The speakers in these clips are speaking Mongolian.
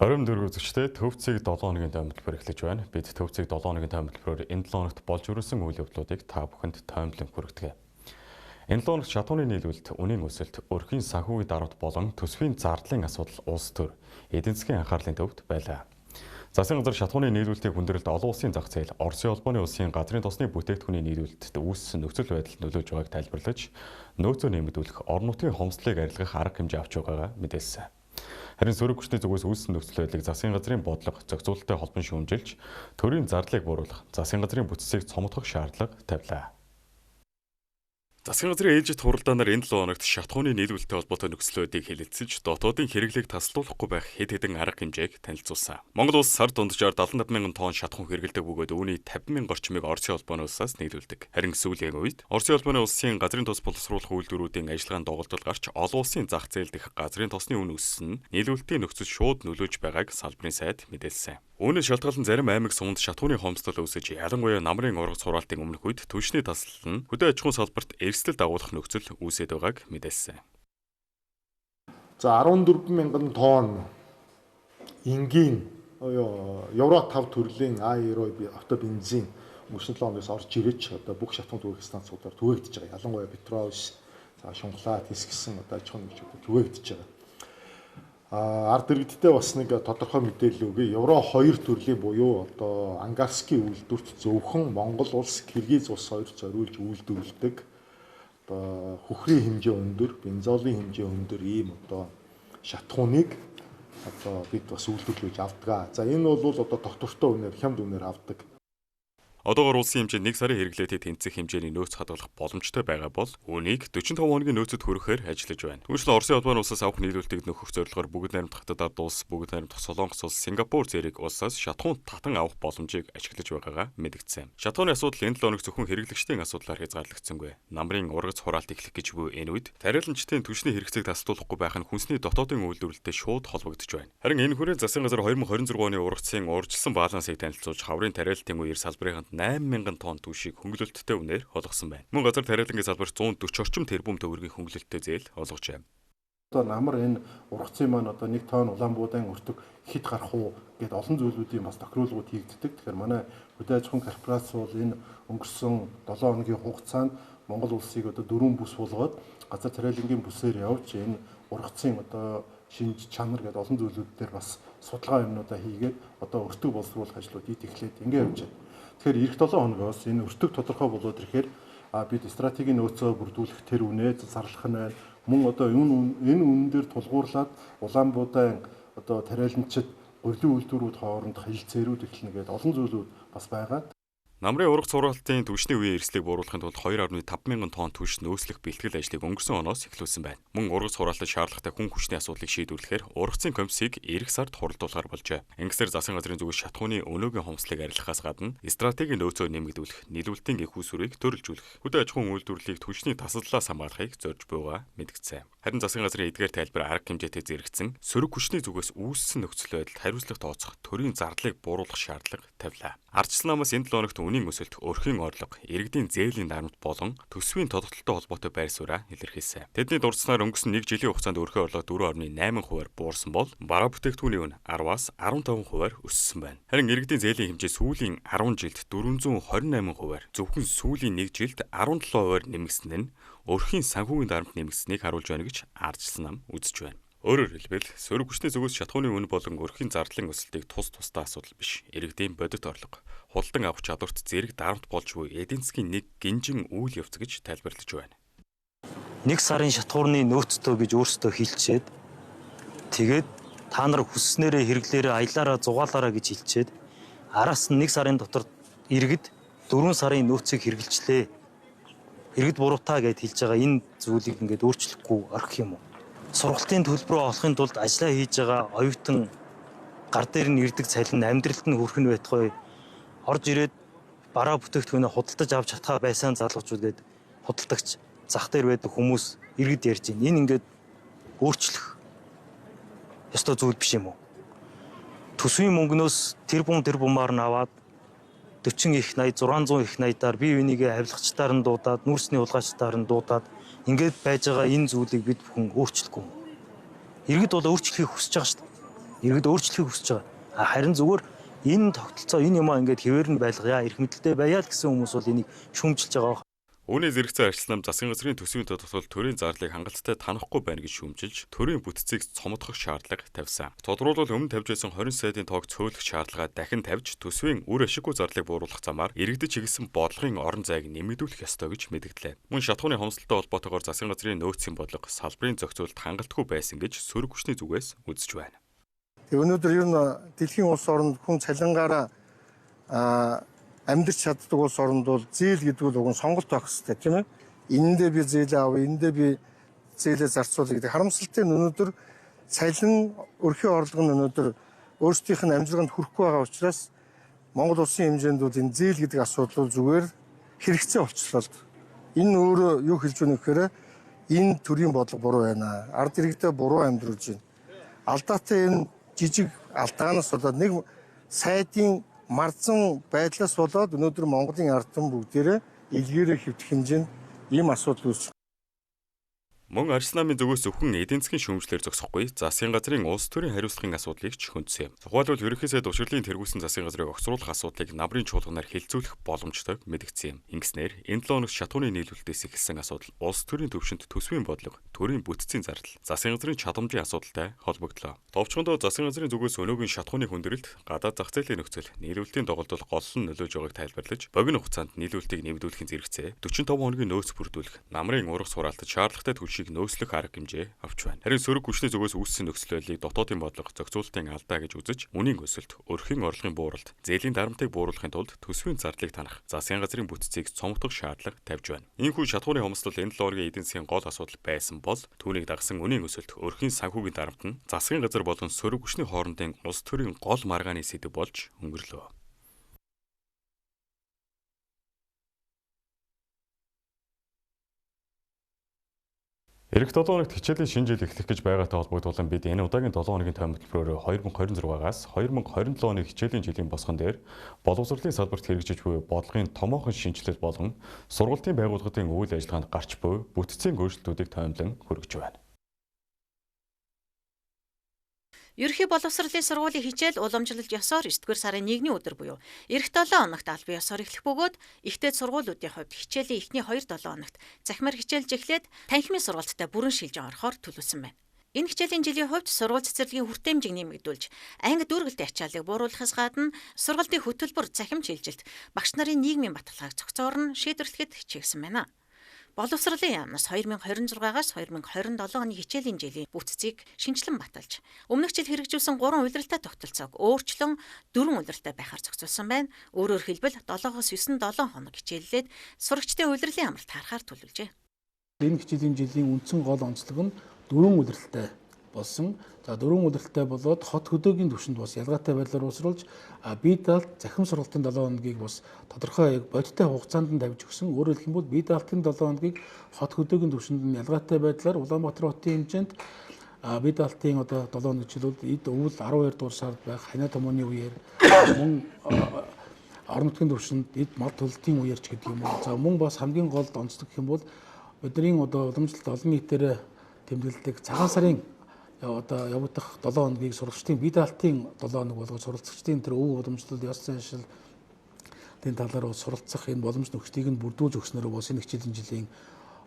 Оройн дөрөв үзэгчдээ Төв цэг 7 хоногийн тойм хөтөлбөр эхлэж байна. Бид Төв цэг 7 хоногийн тойм хөтөлбөрөөр энэ 7 хоногт болж өрөөсөн үйл явдлуудыг та бүхэнд тоймлон хүргэдэг. Энэ 7 хоногт шатууны нийлүүлэлт, үнийн өсөлт, өрхийн санхүүгийн дарамт болон төсвийн зардлын асуудал улс төр эдийн засгийн анхаарлын төвд байлаа. Засгийн газар шатууны нийлүүлэлтийг хүндрэлд олон улсын зах зээл, Оросын холбооны улсын газрын тосны бүтээгдэхүүний нийлүүлэлтэд үүссэн нөхцөл байдалд нөлөөлж байгааг тайлбарлаж, нөөцөө нэмэгдүүлэх, орон нутгийн хомсдлыг арилгах арга хэмжээ авч байгаагаа мэдээлсэн. Харин сөрөг хүчний зүгээс үүссэн нөхцөл байдлыг засгийн газрын бодлого зохицуулалттай холбон шүүмжилж, төрийн зардлыг бууруулах, засгийн газрын бүтцийг цомдох шаардлага тавилаа. Засгийн газрын ээлжит хуралдаанаар энэ 7 хоногт шатхууны нийлүүлэлттэй холбоотой нөхцөл байдлыг хэлэлцэж, дотоодын хэрэглээг таслуулахгүй байх хэд хэдэн арга хэмжээг танилцуулсан. Монгол улс сар дунджаар 75 мянган тонн шатхуун хэрэглэдэг бөгөөд үүний 50 мянган орчмыг Оросын холбооны улсаас нийлүүлдэг. Харин сүүлийн үед Оросын холбооны улсын газрын тос боловсруулах үйлдвэрүүдийн ажиллагаанд доголдол гарч олон улсын зах зээл дэх газрын тосны үн өссөн нь нийлүүлэлтийн нөхцөл шууд нөлөөлж байгааг салбарын сайд мэдээлсэн. Үүнээс шалтгаалan зарим аймаг суманд шатхууны хомсдол үүсэж, ялангуяа намрын ургац хураалтын өмнөх үед түлшний таслал нь хөдөө аж ахуйн салбарт эрсдэл дагуулах нөхцөл үүсээд байгааг мэдээлсэн. За 14 мянган тонн энгийн Евро 5 төрлийн А90 автобензин өнгөрсөн 7 хоногоос орж ирэж одоо бүх шатхуун түгээх станцуудаар түгээгдэж байгаа. Ялангуяа Петровс, за Шунхлаа, Тэс гэсэн одоо аж ахуйн нэгжүүдэд түгээгдэж байгаа. Ард иргэдтэй бас нэг тодорхой мэдээлэл өгье. Евро 2 төрлийн буюу одоо Ангарскийн үйлдвэрт зөвхөн Монгол улс, Киргиз улс хоёр зориулж үйлдвэрлэдэг одоо хөхрийн хэмжээ өндөр, бензолын хэмжээ өндөр ийм одоо шатхууныг одоо бид бас үйлдвэрлэж авдаг. За энэ бол одоо тогтвортой үнээр, хямд үнээр авдаг. Одоогор улсын хэмжээнд 1 сарын хэрэглээтэй тэнцэх хэмжээний нөөц хадгалах боломжтой байгаа бол үүнийг 45 хоногийн нөөцөд хүрэхээр ажиллаж байна. Түүнчлэн Оросын холбооны улсаас авах нийлүүлэлтийг нөхөх зорилгоор бүгд найрамдах Хятад улс, бүгд найрамдах Солонгос улс, Сингапур зэрэг улсаас шатхуун татан авах боломжийг ашиглаж байгаагаа мэдгдсэн. Шатхууны асуудал энэ 7 хоног зөвхөн хэрэглэгчдийн асуудлаар хязгаарлагдсангүй. Намрын ургац хураалт эхлэх гэж буй энэ үед тариаланчдын түлшний хэрэгцээг тасалдуулахгүй байх нь хүнсний дотоодын үйлдвэрлэлтэй шууд холбогдож байна. Харин энэ хүрээ засгийн газар 2026 оны ургацын урьдчилсан балансыг танилцуулж, хаврын тариалалтын үеэр салбарын 8000 тонн түлшийг хөнгөлөлттэй үнээр олгосон байна. Мөн газар тариалангийн салбарт 140 орчим тэрбум төгрөгийн хөнгөлөлттэй зээл олгожээ. Одоо намар энэ ургацын маань одоо 1 тонн улаан буудаан өртөг хэд гарах уу гэдээ олон зүйлүүдийн бас тохируулгууд хийгддэг. Тэгэхээр манай хөдөө аж ахуйн корпорац бол энэ өнгөрсөн 7 хоногийн хугацаанд Монгол улсыг одоо дөрвөн бүс болгоод газар тариалангийн бүсээр явж энэ ургацын одоо шинж чанар гэдэг олон зүйлүүд дээр бас судалгаа юмнуудаа хийгээд одоо өртөг боловсруулах ажлуудыг эхлээд ингэ явж байна. Тэгэхээр ирэх 7 хоногоос энэ өртөг тодорхой болоод ирэхээр бид стратегийн нөөцөө бүрдүүлэх тэр үнэ зарлах нь байна. Мөн одоо энэ үнэн дээр тулгуурлаад Улаанбуудаан одоо тариаланчид говьлын үйлдвэрүүд хоорондох хэлцээрүүд эхэлнэ гэдэг олон зүйлүүд бас байгаа. Намрын ургац хураалтын түлшний үеийн эрсдлийг бууруулахын тулд 2.5 мянган тонн түлш нөөцлөх бэлтгэл ажлыг өнгөрсөн оноос эхлүүлсэн байна. Мөн ургац хураалтад шаардлагатай хүн хүчний асуудлыг шийдвэрлэхээр ургацын комиссийг ирэх сард хуралдуулахар болжээ. Ингэсээр засгийн газрын зүгээс шатхууны өнөөгийн хомсдлыг арилгахаас гадна стратегийн нөөцөө нэмэгдүүлэх, нийлүүлэлтийн эх үүсвэрийг төрөлжүүлэх, хөдөө аж ахуйн үйлдвэрлэлийг түлшний тасалдлаас хамгаалахыг зорж буйгаа мэдгдсэн. Харин засгийн газрын эдгээр тайлбар арга хэмжээтэй зэрэгцэн сөрөг хүчний зүгээс үүссэн нөхцөл байдалд хариуцлага тооцох, төрийн зардлыг бууруулах шаардлага тавилаа. Ардчилсан намаас энэ 7 хоногт үнийн өсөлт, өрхийн орлого, иргэдийн зээлийн дарамт болон төсвийн тодотолтой холбоотой байр сууриа илэрхийлсэн. Тэдний дурдсанаар өнгөрсөн 1 жилийн хугацаанд өрхийн орлого 4.8 хувиар буурсан бол бараа бүтээгдэхүүний үн 10-аас 15 хувиар өссөн байна. Харин иргэдийн зээлийн хэмжээ сүүлийн 10 жилд 428 хувиар, зөвхөн сүүлийн 1 жилд 17 хувиар нэмэгдсэн нь өрхийн санхүүгийн дарамт нэмэгдсэнийг харуулж байна гэж ардчилсан нам үзэж байна. Өөрөөр хэлбэл, сөрөг хүчний зүгээс шатхууны үн болон өрхийн зардлын өсөлтийг тус тусдаа асуудал биш, иргэдийн бодит орлого, худалдан авах чадварт зэрэг дарамт болж буй эдийн засгийн нэг гинжин үйл явц гэж тайлбарлаж байна. 1 сарын шатхуурны нөөцтэй гэж өөрсдөө хэлчихэд, тэгээд та нар хүсснээрээ хэрэглээрээ аялаараа зугаалаараа гэж хэлчихэд, араас нь 1 сарын дотор иргэд 4 сарын нөөцийг хэрэгжилчлээ. Иргэд буруутай гэд хэлж байгаа энэ зүйлийг ингээд өөрчлөхгүй орхих юм уу? Сургалтын төлбөрөө олохын тулд ажиллаа хийж байгаа оюутан гар дээр нь ирдэг цалин амьдралд нь хүрэх нь байтугай орж ирээд бараа бүтээгдэхүүнээ худалдаж авч чадхаа байсан залуучууд гээд худалдагч зах дээр байдаг хүмүүс иргэд ярьж байна. Энэ ингээд өөрчлөх ёстой зүйл биш юм уу? Төсвийн мөнгнөөс тэрбум тэрбумаар нь аваад 40 их 80 600 их 80-аар бие бинийгээ авилгачдаар нь дуудаад, нүүрсний хулгайчдаар нь дуудаад ингээд байж байгаа энэ зүйлийг бид бүхэн өөрчлөхгүй. Иргэд бол өөрчлөхийг хүсэж байгаа шүү дээ. Иргэд өөрчлөхийг хүсэж байгаа. Харин зүгээр энэ тогтолцоо энэ юмаа ингээд хэвээр нь байлгая, эрх мэдэлтэй байя л гэсэн хүмүүс бол энийг шүүмжилж байгаа. Үүний зэрэгцээ ажилласан нам засгийн газрын төсвийн тодотгол төрийн зарлыг хангалттай танахгүй байна гэж шүүмжилж, төрийн бүтцийг цомдох шаардлага тавьсан. Тодруулбал өмнө тавьж байсан 20 сайдын тоог цөөлөх шаардлагаа дахин тавьж, төсвийн үр ашиггүй зарлыг бууруулах замаар иргэдэд чиглэсэн бодлогын орон зайг нэмэгдүүлэх ёстой гэж мэдгдлээ. Мөн шатхууны хомсдолтой холбоотойгоор засгийн газрын нөөцийн бодлого, салбарын зохицуулалт хангалтгүй байсан гэж сөрөг хүчний зүгээс үзэж байна. Тэг өнөөдөр ер нь дэлхийн улс оронд хүн цалингаараа амьдарч чаддаг улс оронд бол зээл гэдэг нь уг нь сонголт байх хэрэгтэй, тийм ээ. Энэндээ би зээлээ авъя, энэндээ би зээлээ зарцуулъя гэдэг. Харамсалтай нь өнөөдөр цалин өрхийн орлого нь өнөөдөр өөрсдийнх нь амжилтанд хүрэхгүй байгаа учраас Монгол улсын хэмжээнд бол энэ зээл гэдэг асуудал бол зүгээр хэрэгцээ болчихлоо л. Энэ өөрөө юу хэлж өгнө гэхээр энэ төрлийн бодлого буруу байна. Ард иргэдээ буруу амьдруулж байна. Алдаатай энэ жижиг алдаанаас болоод нэг сайдын марзан байдлаас болоод өнөөдөр Монголын ард түмэн бүгдээрээ илгээрээ хэвтэх хэмжээнд ийм асуудал үүсч. Мөн Арс намын зүгээс зөвхөн эдийн засгийн шүүмжлэлээр зогсохгүй засгийн газрын улс төрийн хариуцлагын асуудлыг ч хөндсөн юм. Тухайлбал ерөнхий сайд урширлын тэргүүлсэн засгийн газрыг огцруулах асуудлыг намрын чуулганаар хэлцүүлэх боломжтой мэдгдсэн юм. Ингэснээр энэ 7 хоногт шатууны нийлүүлэлтээс эхэлсэн асуудал улс төрийн төвшөнд төсвийн бодлого, төрийн бүтцийн зардал, засгийн газрын чадамжийн асуудалтай холбогдлоо. Товчхондоо засгийн газрын зүгээс өнөөгийн шатууны хүндрэлт гадаад зах зээлийн нөхцөл, нийлүүлэлтийн доголдол голлон нөлөөж байгааг тайлбарлаж, богино хугацаанд нийлүүлэлтийг нэмэгдүүлэхийн зэрэгцээ 45 хоногийн нөөц бүрдүүлэх, намрын урах сураалтад шаардлагатай түлшийг нөөцлөх арга хэмжээ авч байна. Харин сөрөг хүчний зүгээс үүссэн нөхцөл байдлыг дотоодын бодлого, зохицуулалтын алдаа гэж үзэж, үнийн өсөлт, өрхийн орлогын бууралт, зээлийн дарамтыг бууруулахын тулд төсвийн зардлыг танах, засгийн газрын бүтцийг цомгдох шаардлага тавьж байна. Иймхүү шатхууны хомсдол энэ 7 хоногийн эдийн засгийн гол асуудал байсан бол түүнийг дагасан үнийн өсөлт, өрхийн санхүүгийн дарамт нь засгийн газар болон сөрөг хүчний хоорондын улс төрийн гол маргааны сэдэв болж өнгөрлөө. Ирэх 7 хоногт хичээлийн шинэ жил эхлэх гэж байгаатай холбогдуулан бид энэ удаагийн 7 хоногийн тойм хөтөлбөрөөр 2026-аас 2027 оны хичээлийн жилийн босгон дээр боловсролын салбарт хэрэгжиж буй бодлогын томоохон шинэчлэл болон сургалтын байгууллагын үйл ажиллагаанд гарч буй бүтцийн өөрчлөлтүүдийг тоймлон хүргэж байна. Ерөнхий боловсролын сургуулийн хичээл уламжлалт ёсоор 9-р сарын 1-ний өдөр буюу ирэх 7 хоногт албан ёсоор эхлэх бөгөөд ихтэй сургуулиудын хувьд хичээлийн эхний 2-7 хоногт захимаар хичээлж эхлээд танхимын сургалттай бүрэн шилжин орохоор төлөвлөсөн байна. Энэ хичээлийн жилийн хувьд сургууль цэцэрлэгийн хүртээмжийг нэмэгдүүлж, анги дүүргэлтийн ачааллыг бууруулахаас гадна сургалтын хөтөлбөр, цахим шилжилт, багш нарын нийгмийн баталгааг зохицоор нь шийдвэрлэхэд хичээгсэн байна. Боловсролын яамнаас 2026-аас 2027 оны хичээлийн жилийн бүтцийг шинэчлэн баталж, өмнөх жил хэрэгжүүлсэн 3 улиралтай тогтолцоог өөрчлөн 4 улиралтай байхаар зохицуулсан байна. Өөрөөр хэлбэл 7-оос 9-7 хоног хичээллээд сурагчдын улирлын амралт харахаар төлөвлөжээ. Энэ хичээлийн жилийн үндсэн гол онцлог нь 4 улиралтай болсон. За 4 улиралтай болоод хот хөдөөгийн түвшинд бас ялгаатай байдлаар уусруулж, бие даалт захим сургалтын 7 хоногийг бас тодорхой яг бодиттой хугацаанд нь тавьж өгсөн. Өөрөөр хэлэх юм бол бие даалтын 7 хоногийг хот хөдөөгийн түвшинд нь ялгаатай байдлаар Улаанбаатар хотын хэмжээнд бие даалтын одоо 7 хоног жилүүд эд өвөл 12 дугаар сард байх ханаа томооны үеэр мөн орон нутгийн түвшинд эд мал төлөлтийн үеэр ч гэдэг юм уу. За мөн бас хамгийн гол онцлог гэх юм бол бидний одоо уламжлалт олон нийтээр тэмдэглэдэг цагаан сарын одоо явагдах 7 хоногийг сурагчдын бие даалтын 7 хоног болгож суралцагчдын тэр өв уламжлал, ёс заншил тэн талаар суралцах энэ боломж нөхцөлийг нь бүрдүүлж өгснөөр бас энэ хичээлийн жилийн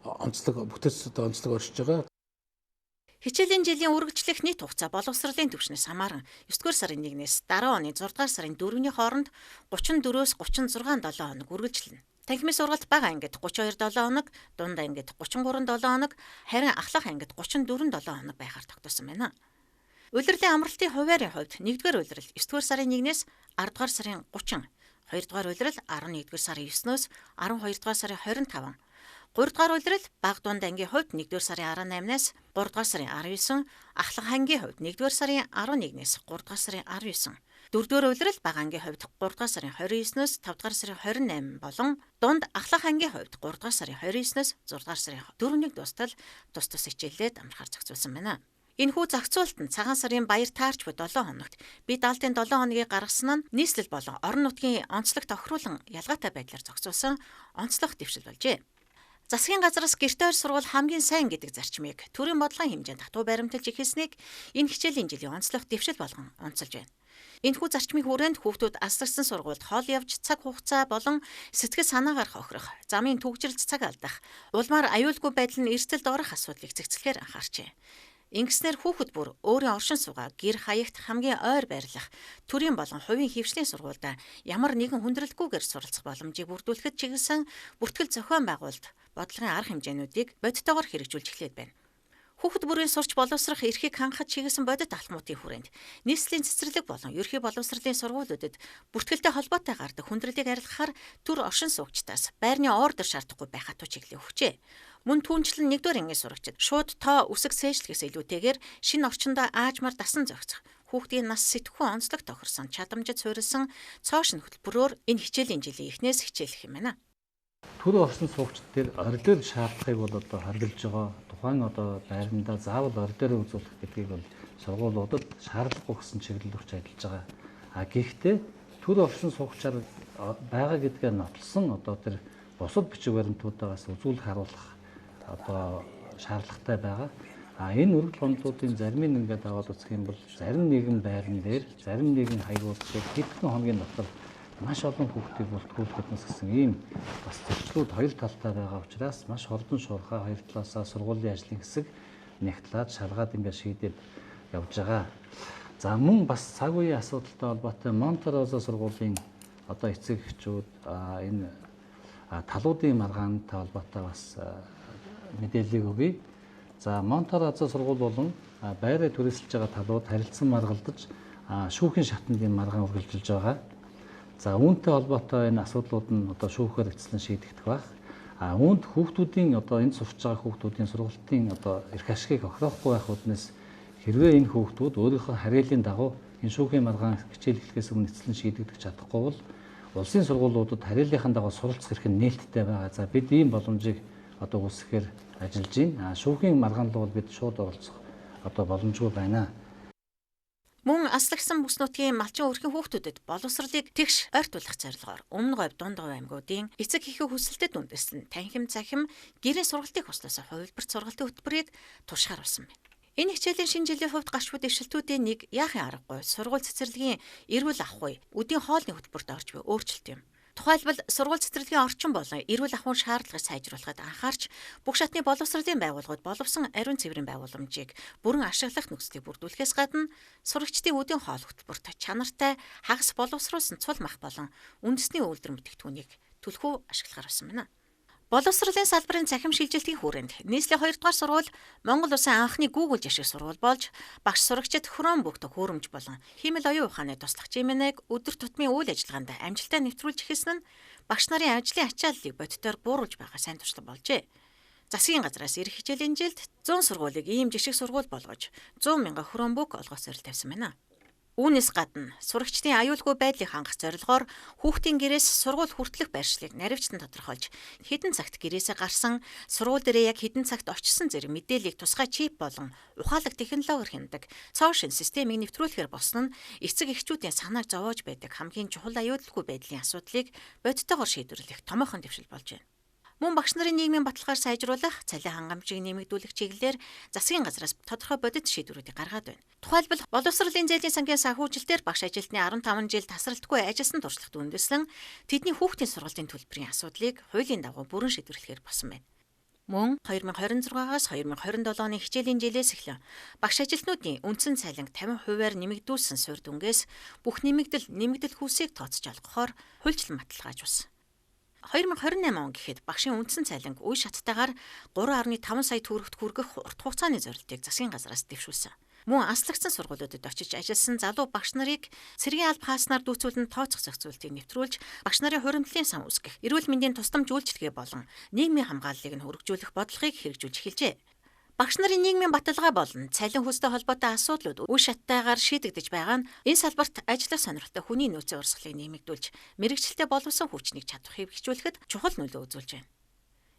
онцлог бүтээц одоо онцлог оршиж байгаа. Хичээлийн жилийн үргэлжлэх нийт хугацаа боловсролын түвшнээс хамааран 9-р сарын 1-ээс дараа оны 6-р сарын 4-ний хооронд 34-өөс 36 7 хоног үргэлжлэнэ. Танхимын сургалт бага ангид 32 7 хоног, дунд ангид 33 7 хоног, харин ахлах ангид 34 7 хоног байхаар тогтоосон байна. Улирлын амралтын хувиарын хувьд 1-р улирал 9-р сарын 1-ээс 10-р сарын 30, 2-р улирал 11-р сарын 9-өөс 12-р сарын 25, 3-р улирал бага дунд ангийн хувьд 1-р сарын 18-наас 3-р сарын 19, ахлах ангийн хувьд 1-р сарын 11-ээс 3-р сарын 19. 4-р улирал бага ангийн хувьд 3-р сарын 29-өөс 5-р сарын 28 болон дунд ахлах ангийн хувьд 3-р сарын 29-өөс 6-р сарын 4-ний дуустал тус тус хичээллээд амрахаар зохицуулсан байна. Энэхүү зохицуулалт нь цагаан сарын баяр таарч буй 7 хоногт бие даалтын 7 хоногийг гаргасан нь нийслэл болон орон нутгийн онцлог тохируулан ялгаатай байдлаар зохицуулсан онцлог дэвшил болжээ. Засгийн газраас гэрте ойр сургууль хамгийн сайн гэдэг зарчмыг төрийн бодлогын хэмжээнд хатуу баримталж эхэлснийг энэ хичээлийн жилийн онцлог дэвшил болгон онцолж байна. Энэхүү зарчмын хүрээнд хүүхдүүд асрагдсан сургуульд хол явж цаг хугацаа болон сэтгэл санаагаар хохирох, замын түгжрэлд цаг алдах, улмаар аюулгүй байдал нь эрсдэлд орох асуудлыг зэгцлэхээр анхаарчээ. Ингэснээр хүүхэд бүр өөрийн оршин суугаа гэр хаягт хамгийн ойр байрлах төрийн болон хувийн хэвшлийн сургуульдаа ямар нэгэн хүндрэлгүйгээр суралцах боломжийг бүрдүүлэхэд чиглэсэн бүртгэл зохион байгуулалт бодлогын арга хэмжээнүүдийг бодитойгоор хэрэгжүүлж эхлээд байна. Хүүхэд бүрийн сурч боловсрох эрхийг хангахад чиглэсэн бодит алхмуудын хүрээнд нийслэлийн цэцэрлэг болон ерхий боловсролын сургуулиудад бүртгэлтэй холбоотой гардаг хүндрэлийг арилгахаар төр оршин суугчдаас байрны ордер шаардахгүй байх хатуу чиглэлийг өгчээ. Мөн түүнчлэн 1-р ангийн сурагчид шууд тоо үсэг сээжлэхээс илүүтэйгээр шинэ орчиндөө аажмаар дасан зохицох, хүүхдийн нас сэтгхүү онцлог тохирсон чадамжид суурилсан цоо шинэ хөтөлбөрөөр энэ хичээлийн жилийн эхнээс хичээлэх юм байна. Төр оршин суугчид дээр ордер шаардлагыг бол одоо хоригдож байгаа. Тухайн одоо байрандаа заавал ордер үзүүлэх гэдгийг бол сургуулиудад шаардлагагүй гэсэн чиглэл өгч ажиллаж байгаа. А гэхдээ төр оршин суугчаар байгаа гэдгээ нотлсон одоо тэр бусад бичиг баримтуудаас үзүүлэх харуулах одоо шаардлагатай байгаа. А энэ өргөдөл гомдлуудын зарим нь ингээд аваад үзэх юм бол зарим нэгэн байран дээр зарим нэгэн хаягууд дээр хэдхэн хоногийн дотор маш олон хүүхдийг бүртгүүлэхэд гэсэн ийм бас зөрчлүүд хоёр талтай байгаа учраас маш хурдан шуурхай хоёр талаасаа сургуулийн ажлын хэсэг нэгтлээд шалгаад ингээд шийдээд явж байгаа. За мөн бас цаг үеийн асуудалтай холбоотой Монтерозо сургуулийн одоо эцэг эхчүүд энэ талуудын маргаантай холбоотой бас мэдээллийг өгье. За Монтерозо сургууль болон байраа түрээсэлж байгаа талууд харилцан маргалдаж шүүхийн шатанд энэ маргаан үргэлжилж байгаа. За үүнтэй холбоотой энэ асуудлууд нь одоо шүүхээр эцлэн шийдэгдэх байх. А үүнд хүүхдүүдийн одоо энд сурч байгаа хүүхдүүдийн сургалтын одоо эрх ашигыг охироохгүй байх үүднээс хэрвээ энэ хүүхдүүд өөрийнхөө харьяалын дагуу энэ шүүхийн маргаан хичээл эхлэхээс өмнө эцлэн шийдэгдэх чадахгүй бол улсын сургуулиудад харьяалынхаа дагуу суралцах эрх нь нээлттэй байгаа. За бид ийм боломжийг одоо үүсгэхээр ажиллаж байна. А шүүхийн маргаан руу бид шууд оролцох одоо боломжгүй байна. Мөн аслагдсан бүс нутгийн малчин өрхийн хүүхдүүдэд боловсролыг тэгш ойртуулах зорилгоор Өмнө говь, Дунд говь аймагуудын эцэг эхийн хүсэлтэд үндэслэн танхим цахим гэрийн сургалтын хослоос хувилбарт сургалтын хөтөлбөрийг туршихаар болсон байна. Энэ хичээлийн шинэ жилийн хувьд гарч буй дэвшилтүүдийн нэг яахын аргагүй сургууль цэцэрлэгийн эрүүл ах буй үдийн хоолны хөтөлбөрт орж буй өөрчлөлт юм. Тухайлбал сургууль цэцэрлэгийн орчин болон эрүүл ахуйн шаардлагыг сайжруулахад анхаарч бүх шатны боловсролын байгууллагууд боловсон ариун цэврийн байгууламжийг бүрэн ашиглах нөхцөлийг бүрдүүлэхээс гадна сурагчдын үдийн хоол хөтөлбөрт чанартай хагас боловсруулсан цул мах болон үндэсний үйлдвэр бүтээгдэхүүнийг түлхүү ашиглахаар болсон байна. Боловсролын салбарын цахим шилжилтийн хүрээнд нийслэлийн 2 дугаар сургууль Монгол улсын анхны Google жишг сургууль болж багш сурагчид Chromebook-т хөөрөмж болон хиймэл оюун ухааны туслах Gemini-г өдөр тутмын үйл ажиллагаанд амжилттай нэвтрүүлж эхэлсэн нь багш нарын ажлын ачааллыг бодитоор бууруулж байгаа сайн туршлага болжээ. Засгийн газраас ирэх хичээлийн жилд 100 сургуулийг ийм жишг сургууль болгож 100 мянган Chromebook олгох зорилт тавьсан байна. Үүнээс гадна сурагчдын аюулгүй байдлыг хангах зорилгоор хүүхдийн гэрээс сургууль хүртэлх байршлыг наривчлан тодорхойлж хэдэн цагт гэрээсээ гарсан, сургууль дээрээ яг хэдэн цагт очсон зэрэг мэдээллийг тусгай чип болон ухаалаг технологиор хяндаг цоо шинэ системийг нэвтрүүлэхээр болсон нь эцэг эхчүүдийн санааг зовоож байдаг хамгийн чухал аюулгүй байдлын асуудлыг бодитойгоор шийдвэрлэх томоохон дэвшил болж байна. Мөн багш нарын нийгмийн баталгаар сайжруулах, цалин хангамжийг нэмэгдүүлэх чиглэлээр засгийн газраас тодорхой бодит шийдвэрүүдийг гаргаад байна. Тухайлбал, боловсролын зээлийн сангийн санхүүжилтээр багш ажилтны 15 жил тасралтгүй ажилласан туршлагад үндэслэн тэдний хүүхдийн сургалтын төлбөрийн асуудлыг хуулийн дагуу бүрэн шийдвэрлэхээр болсон байна. Мөн 2026-аас 2027 оны хичээлийн жилээс эхлэн багш ажилтнуудын үндсэн цалинг 50%-аар нэмэгдүүлсэн суурь дүнгээс бүх нэмэгдэл хүйсийг тооцож олгохоор хуульчлан баталгаажуулсан. 2028 он гэхэд багшийн үндсэн цалинг үе шаттайгаар 3.5 сая төгрөгт хүргэх урт хугацааны зорилтыг засгийн газраас дэвшүүлсэн. Мөн аслагдсан сургуулиудад очиж ажилласан залуу багш нарыг цэргийн алба хааснаар дүүцүүлэн тооцох зохицуултыг нэвтрүүлж багш нарын хуримтлалын сан үүсгэх, эрүүл мэндийн тусламж үйлчилгээ болон нийгмийн хамгааллыг нь хөргөжүүлэх бодлогыг хэрэгжүүлж эхэлжээ. Багш нарын нийгмийн баталгаа болон цалин хүйстэй холбоотой асуудлууд үе шаттайгаар шийдэгдэж байгаа нь энэ салбарт ажиллах сонирхолтой хүний нөөцийн урсгалыг нэмэгдүүлж мэргэжилтэй боловсон хүчнийг чадварыг хөгжүүлэхэд чухал нөлөө үзүүлж байна.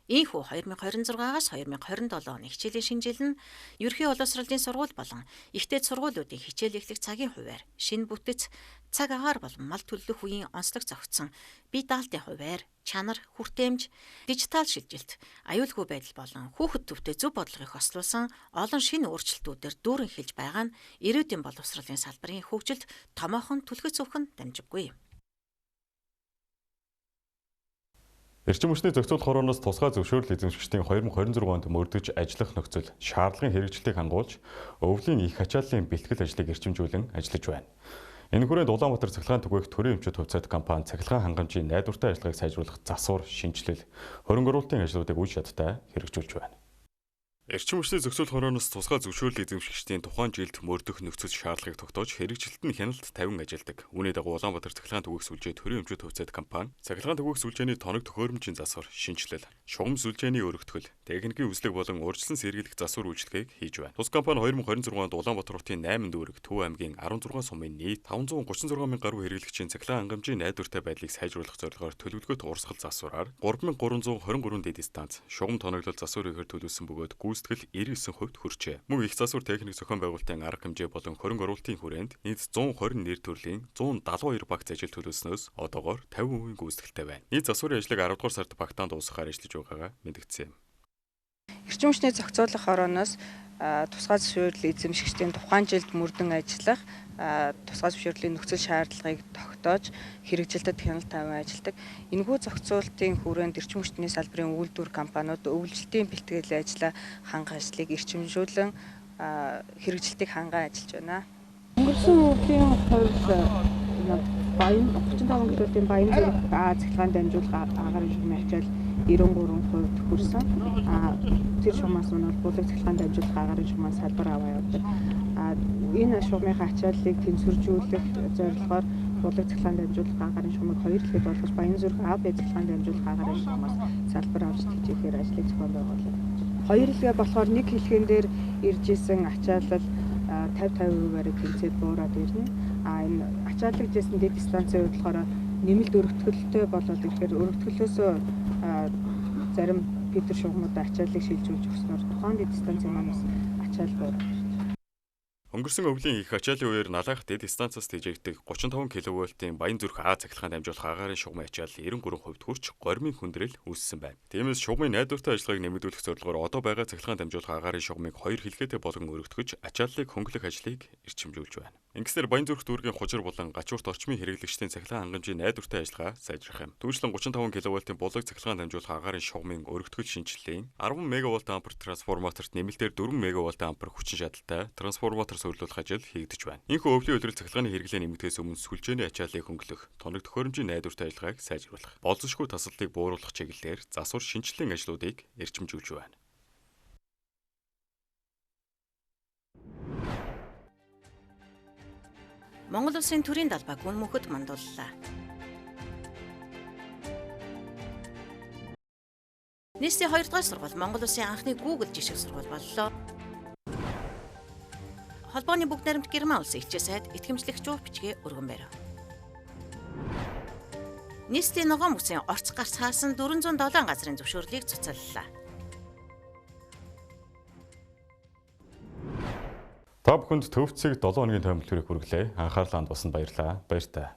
Ийхүү 2026-аас 2027 оны хичээлийн шинэ жил нь ерөнхий боловсролын сургууль болон ихтэй сургуулиудын хичээл эхлэх цагийн хувиар шинэ бүтэц, цаг агаар болон мал төлөх үеийн онцлог зохицсон бие даалтын хувиар, чанар, хүртээмж, дижитал шилжилт, аюулгүй байдал болон хүүхэд төвтэй зөв бодлогыг хослуулсан олон шинэ өөрчлөлтүүдээр дүүрэн эхэлж байгаа нь ирээдүйн боловсролын салбарын хөгжилд томоохон түлхэц өгөх нь дамжиггүй. Эрчим хүчний зохицуулах хорооноос тусгай зөвшөөрөл эзэмшигчдийн 2026 онд мөрдөж ажиллах нөхцөл шаардлагын хэрэгжлийг хангуулж, өвлийн их ачааллын бэлтгэл ажлыг эрчимжүүлэн ажиллаж байна. Энэ хүрээнд Улаанбаатар цахилгаан түгээх төрийн эмчит хувьцаат компани цахилгаан хангамжийн найдвартай ажиллагааг сайжруулах засвар, шинэчлэл, хөрөнгө оруулалтын ажлуудыг үе шаттай хэрэгжүүлж байна. Эрчим хүчний зохицуулах хорооноос тусгай зөвшөөрөл эзэмшигчдийн тухайн жилд мөрдөх нөхцөл шаардлагыг тогтоож хэрэгжилт нь хяналт 50 ажилладаг. Үүний дагуу Улаанбаатар цахилгаан түгээх сүлжээ төрийн эмчит хувьцаат компани цахилгаан түгээх сүлжээний тоног төхөөрөмжийн засвар, шинэчлэл, шугам сүлжээний өргөтгөл, техникийн үзлэг болон урьдчилан сэргийлэх засвар үйлчилгээг хийж байна. Тус компани 2026 онд Улаанбаатар хотын 8 дүүрэг, Төв аймгийн 16 сумын нийт 536 мянган гаруй хэрэглэгчийн цахилгаан хангамжийн найдвартай байдлыг сайжруулах зорилгоор төлөвлөгөөт урсгал засвараар 3323 дэд дистанц шугам тоноглол засвар хийхээр төлөвлөсөн бөгөөд гүйцэтгэл 99% хүрчээ. Мөн их засвар техник зохион байгуулалтын арга хэмжээ болон хөрөнгө оруулалтын хүрээнд нийт 120 нэр төрлийн 172 багц ажил төлөвлөснөөс одоогоор 50% гүйцэтгэлтэй байна. Нийт засварын ажлыг 10 дугаар сард багтаан дуусгахаар ажиллаж байгаагаа мэдгдсэн юм. Эрчим хүчний зохицуулах хорооноос тусгай зөвшөөрөл эзэмшигчдийн тухайн жилд мөрдөн ажиллах тусгай зөвшөөрлийн нөхцөл шаардлагыг тогтоож хэрэгжилтэд хяналт тавиан ажилладаг. Энэхүү зохицуултын хүрээнд эрчим хүчний салбарын үйлдвэр компаниуд өвлжилтийн бэлтгэл ажлаа хангах ажлыг эрчимжүүлэн хэрэгжилтийг хангаан ажиллаж байна. Өнгөрсөн өвлийн хувьд Баян 35 кV-ийн Баян зүрх А цахилгаан дамжуулах агаарын шугамын ачаал 93% хүрсэн. Тэр шугамаас нь бол булаг цахилгаан дамжуулах агаарын шугамаас салбар аваа явдаг. Энэ шугамынхаа ачааллыг тэнцвэржүүлэх зорилгоор булаг цахилгаан дамжуулах агаарын шугамыг хоёр хэлэхэд болгож Баян зүрх А Б цахилгаан дамжуулах агаарын шугамаас салбар авч тэжээхээр ажлыг зохион байгуулав. Хоёр хэлгээ болохоор нэг хэлхэн дээр ирж исэн ачаалал 50-50%-аар тэнцээд буураад ирнэ. Энэ ачааллагдсан дэд дистанцийн хувьд болохоор нэмэлт өргөтгөлтэй болоод ирэхээр өргөтгөлөөсөө зарим фитер шугамудаа ачааллыг шилжүүлж өгснөөр тухайн дэд дистанцийн маань бас ачаал буураад ирж. Өнгөрсөн өвлийн их ачааллын үеэр Налайх дэд дистанцаас тэжээгдэх 35 кV-ийн Баян зүрх А цахилгаан дамжуулах агаарын шугамын ачаал 93% хүрч гормын хүндрэл үүссэн байна. Тиймээс шугамын найдвартай ажиллагааг нэмэгдүүлэх зорилгоор одоо байгаа цахилгаан дамжуулах агаарын шугамыг хоёр хэлгээтэй болгон өргөтгөж ачааллыг хөнгөлөх ажлыг эрчимжүүлж байна. Ингэснээр Баян зүрх дүүргийн хужир болон гачуурт орчмын хэрэглэгчдийн цахилгаан хангамжийн найдвартай ажиллагаа сайжрах юм. Түүнчлэн 35 кV-ийн булаг цахилгаан дамжуулах агаарын шугамын өргөтгөл шинэчлэлийн 10 мегавольт ампер трансформаторт нэмэлтээр 4 мегавольт ампер хүчин чадалтай трансформатор суйрлуулах ажил хийгдэж байна. Энэхүү өвлийн улирал цахилгааны хэрэглээ нэмэгдэхээс өмнө сүлжээний ачааллыг хөнгөлөх, тоног төхөөрөмжийн найдвартай ажиллагааг сайжруулах, болзошгүй тасалдыг бууруулах чиглэлээр засвар шинэчлэлийн ажлуудыг эрчимжүүлж байна. Монгол улсын төрийн далбай гүн мөнхөд мандууллаа. Нийслэлийн 2 дугаар сургууль Монгол улсын анхны Google жишг сургууль боллоо. Холбооны бүгд найрамд Герман улсын элчээ сайд итгэмжлэх жуур бичгээ өргөн барив. Нийслэлийн ногоон бүсийн орц гарц хаасан 407 газрын зөвшөөрлийг цуцаллаа. Та бүхэнд Төв цэг 7 хоногийн тоймлолыг хүргэлээ. Анхаарлаа хандуулсанд баярлалаа. Баяртай.